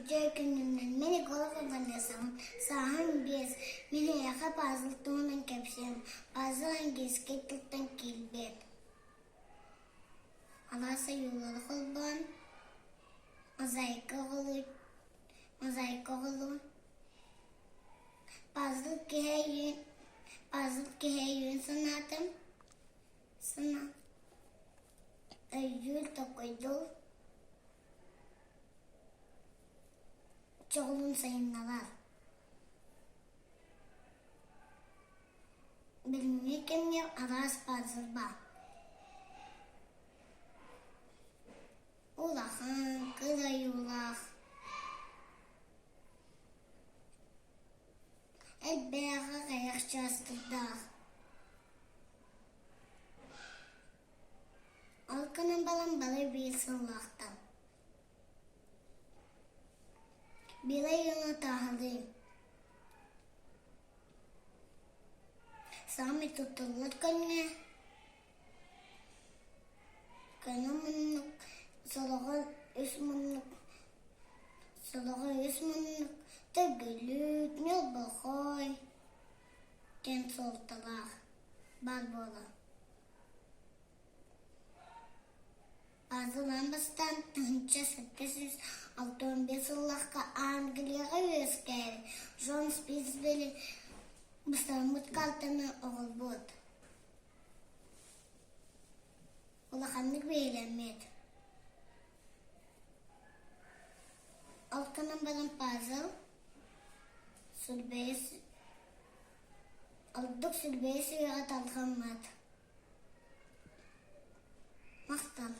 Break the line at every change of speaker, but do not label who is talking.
Үтүө күнүнэн мин Егорова Ванессабын, сааһым биэс, мин эйиэхэ пазл туһунан кэпсиэм. Пазл английскай тылтан киирбит. Алаас ойуулары холбоон, мозаика оҕолуу, мозаика оҕолуу. Пазл киһи өйүүн, пазл киһи өйүүн санаатым, санаа өйдүүр, толкуйдуур. Дьолун сайыннарар. Билиҥҥи кэмҥэ араас пазл баар. Улахан, кыра ойуулаах, элбэх аҕыйах чаастардаах. Ол гынан баран бары биир сыллаахтар. Биир ыйыҥа тааһырыым. Саамай туттуллар көрүҥэ көнө муннук, сороҕор үс муннук, сороҕор үс муннук, төгүлүк, ньолбохой диэн суолталаах баар буолар. Азылаан бастаан 1765 сыллаахха Англияҕа үөскээбит Джон Спитсбери бысталаммыт картаны оҕолбут. Улаханнык бэйэлэммит. Ол гынан баран пазл сүрбэйэ ордук сүрбэйэ сүрэҕэ тарҕаммат. Махтал.